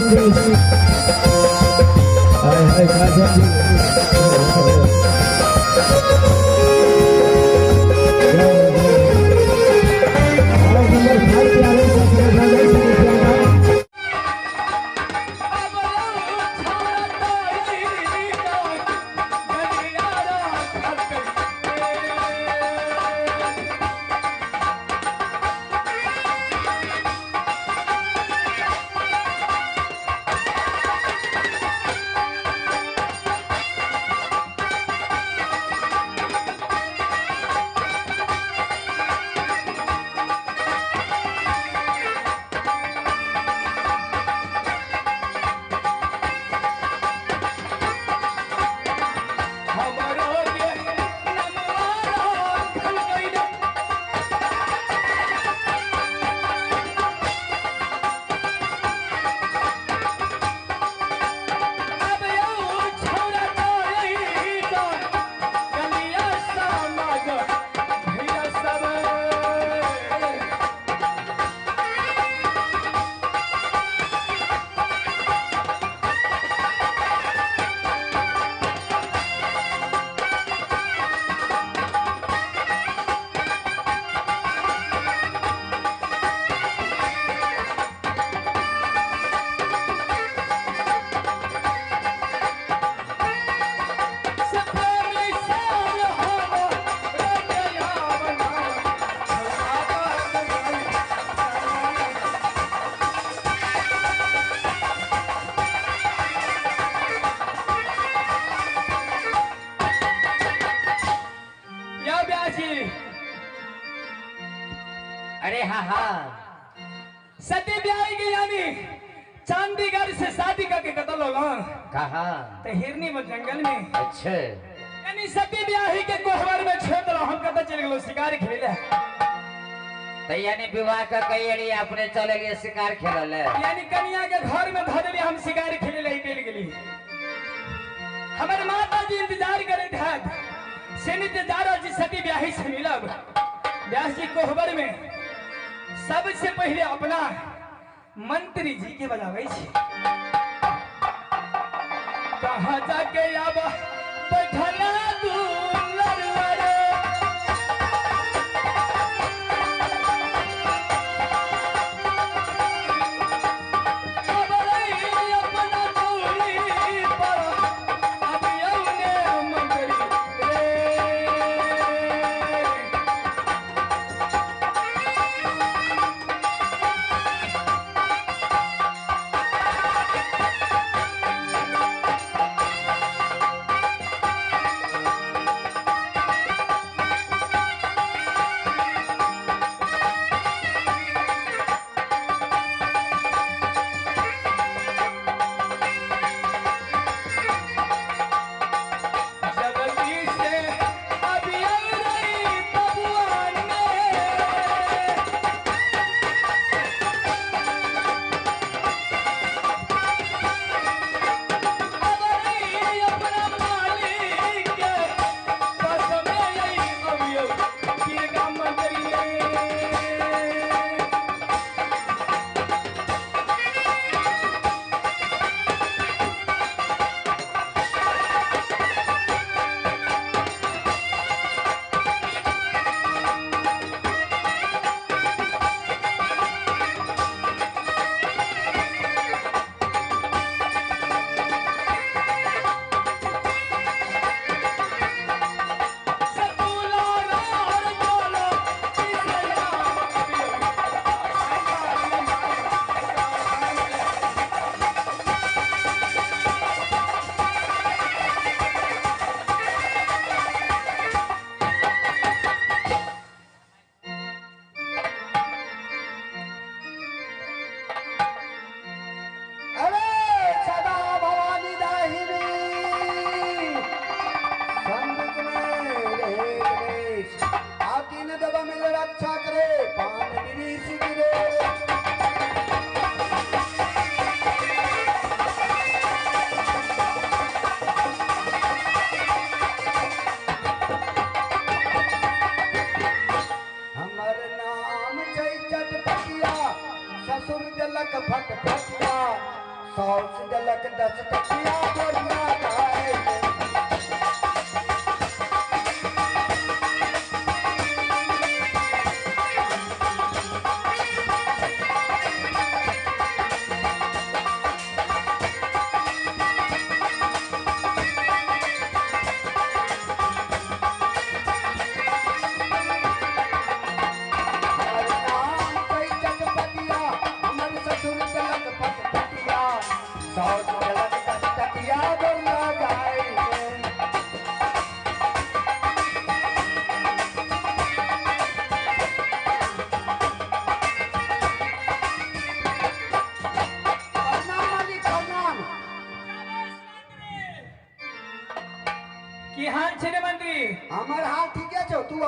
विशेष। हाय हाय काजल जी। और नंबर 5 पे आवे 17,000 रुपया। अब छौरा तोरी का गलिया राखल गइले। हमरो के नमवा राखल गइले। अब यौ छौरा तोरी का गलिया समाज भैया सब। सपने श्याम हो रटया बना या ब्यासी। अरे हाँ हाँ। सती ब्याही गई, यानी चंडीगढ़ से शादी करके कतल होगा। कहा? तो हिरनी में जंगल में। अच्छे। यानी सती ब्याही के कोहबर में छेद रहा, हम कतल चले गलो शिकार खेले। तो यानी विवाह का कई अड़ी अपने चले गए शिकार खेलले। यानी कन्या के घर में धर लिया, हम शिकार खेले ले चल गेली। हमारे माता जी इंतजार करे थे, से इंतजार जी सती ब्याही से मिलब। व्यास जी कोहबर में सबसे पहले अपना मंत्री जी के बजावे छी। कहाँ जाके आब बैठना तू लड़ुआ रे। अब रही अपना दूरी पर, अब यौने मंत्री रे।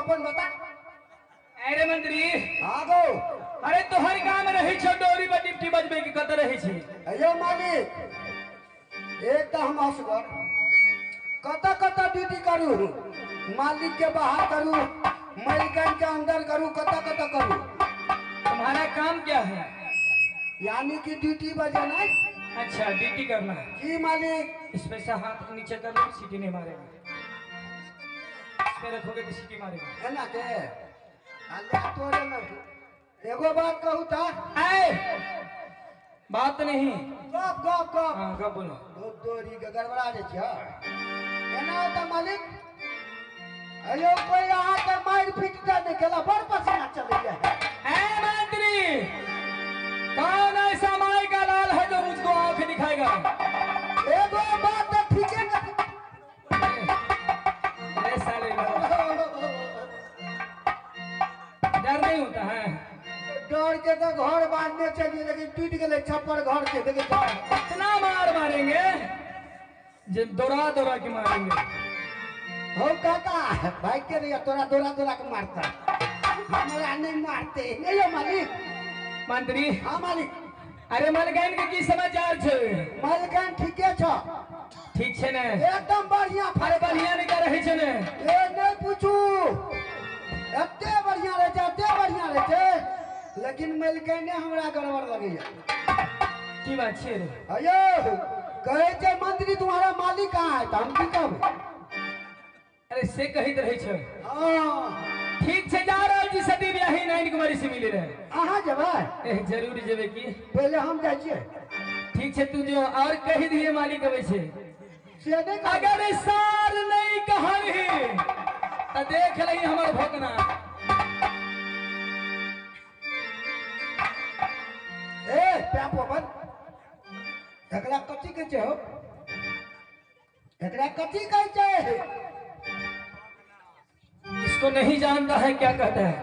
अपन बता। अरे मंत्री आगो। अरे तोहर काम रही छौ डोरी पर डिप्टी बजबे के कत रही छी? अयो मालिक एक तो हम असगर कत कत ड्यूटी करू, मालिक के बाहर करू, मालिकन के अंदर करू, कत कत करू। तुम्हारा काम क्या है? यानी कि ड्यूटी बजाना। अच्छा ड्यूटी करना है। जी मालिक। इसमें से हाथ नीचे कर लो, सीटी नहीं मारेगा। इसमें रखोगे तो सीटी मारेगा। है ना के अल्लाह तोरे न एगो बात कहू ता? आए बात नहीं। गप गप गप। हां गप बोलो। दो दोरी के गड़बड़ा जे छ। एना होता मालिक अयो कोई अहाँ के मार पीट दे ने केला बड़ पसीना चले जाए। ए मंत्री कौन ऐसा माई का लाल है जो मुझको आंख दिखाएगा? एगो बात तो ठीक है ना। अरे साले डर नहीं होता है? डर के तो घर बांधने चलिए लेकिन टूट गए छप्पर घर के। देखे इतना मार मारेंगे जब दौड़ा दौड़ा के मारेंगे। हो काका भाई के रहिया तोरा दौड़ा दौड़ा के मारता, हमरा नहीं मारते। नहीं हो मालिक। मंत्री। हाँ मालिक। अरे मलकान के की समाचार छे? मलकान ठीके छ। ठीक छे ने? एकदम बढ़िया। अरे बढ़िया नहीं कर रही छे ने? ए नहीं पूछू एते बढ़िया रहे छे, एते बढ़िया रहे छे, लेकिन मलकाने हमरा गड़बड़ लगैया। की बात छे रे? अयो कहे छे मंत्री तुम्हारा मालिक कहाँ है? तो हम की कहब? अरे से कहित रहे छे। हाँ ठीक छे जा रहल छी सती ब्याही नाइन कुमारी से मिले रहे। अहाँ जेबै? ए जरूर जेबै की। पहले हम जाइ छियै। ठीक छे तू जो और कहि दिए मालिक अबै छे। से नहीं अगर सार नहीं कहलही त देख लही हमर भोकना। ए प्यापो बन एकरा कथी कहै छै हो? एकरा कथी कहै छै? इसको नहीं जानता है क्या कहता है,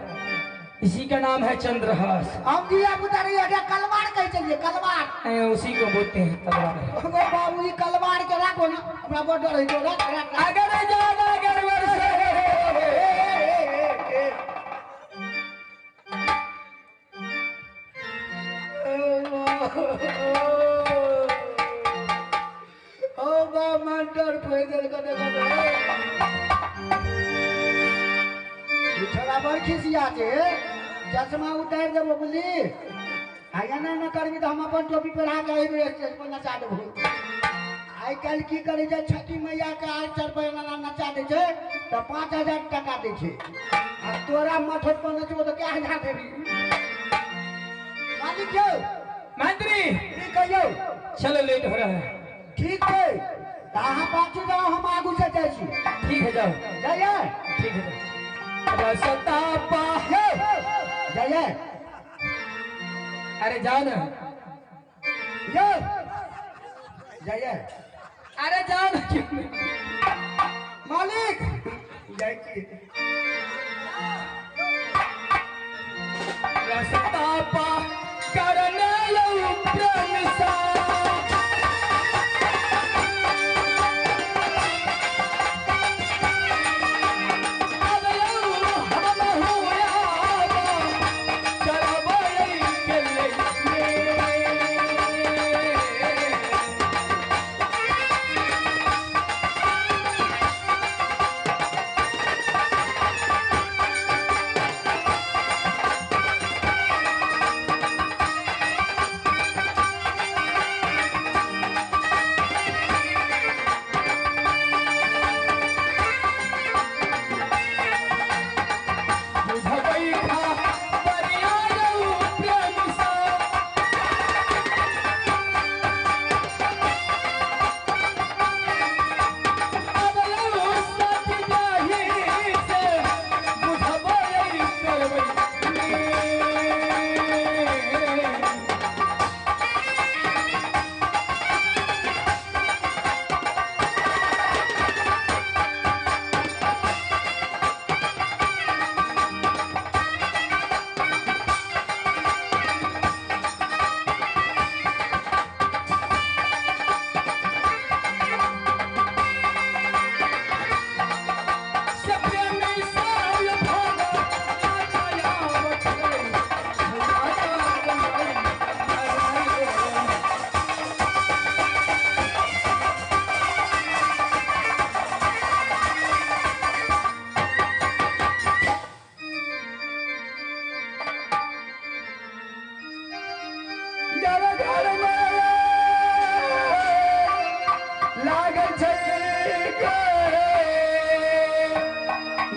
इसी का नाम है चंद्रहास। हम दिया बुता रही है कलवार कहे चलिए कलवार। ए उसी को बोलते हैं तलवार। ओ बाबूजी कलवार के राखो ना, हमरा बड़ डर है। राख राख। अगर ज्यादा गड़बड़ से ओ बा मन डर पड़ गेल कते कते। छोरा बड़ खिसिया छे, चश्मा उतारि देबो बुझली। आ एना न करबी तऽ हम अपन टोपी पहिरा के एहि बेर स्टेज पर नचा देबो। आइ काल्हि की करै छै छठी मैया के आइ चढ़बै एना नचा दै छै तऽ 5000 टका दै छै। आ तोरा मठत पर नचबो तऽ कै हजार देबी? मालिक यौ। मंत्री की कहियौ? चलो लेट हो रहा है। ठीक छै तऽ अहाँ पाछू जाउ हम आगू से जाइ छी। ठीक है जाओ। जाइए? ठीक है जाओ। रसता पा जाइए। अरे जाओ ना। यो जाइए। अरे जाओ ना। मालिक जाइए। रसता पा करने लो प्रेम सा।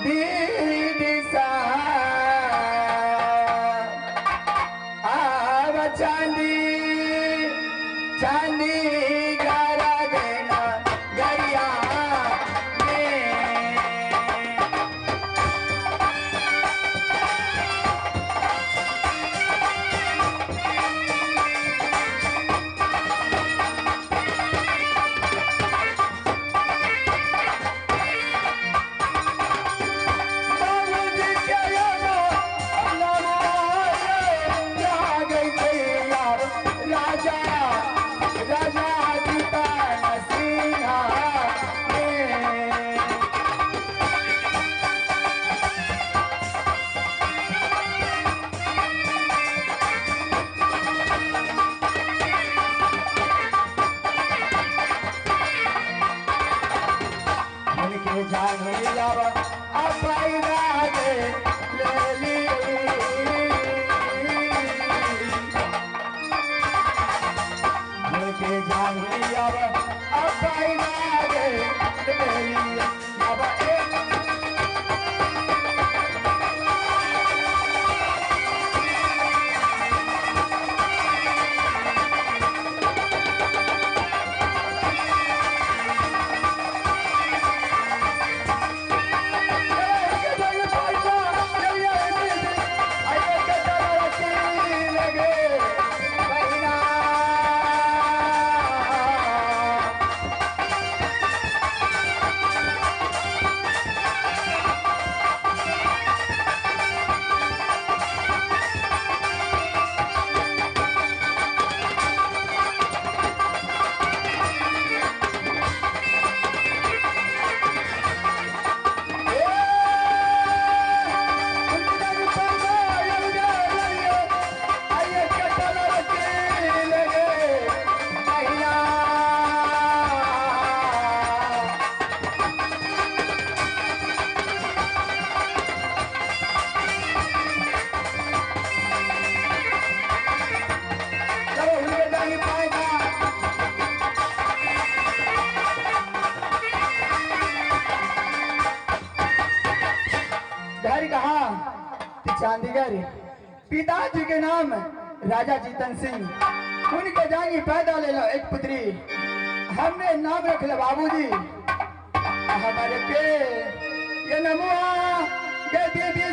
दीदी साहब आव चांदी चांदी गरगना गरिया में। बाबूजी के यो राजा राजा जीतन सिंह ने। उनके जान लावा अपना दे ले ली। उनके जान लावा अपना दे ले ली। बाबा एक घर कहा चांदीगढ़। पिताजी के नाम राजा जीतन सिंह। उनके जानी पैदा ले लो एक पुत्री, हमने नाम रख लो बाबूजी हमारे के ये नमुआ के दीदी।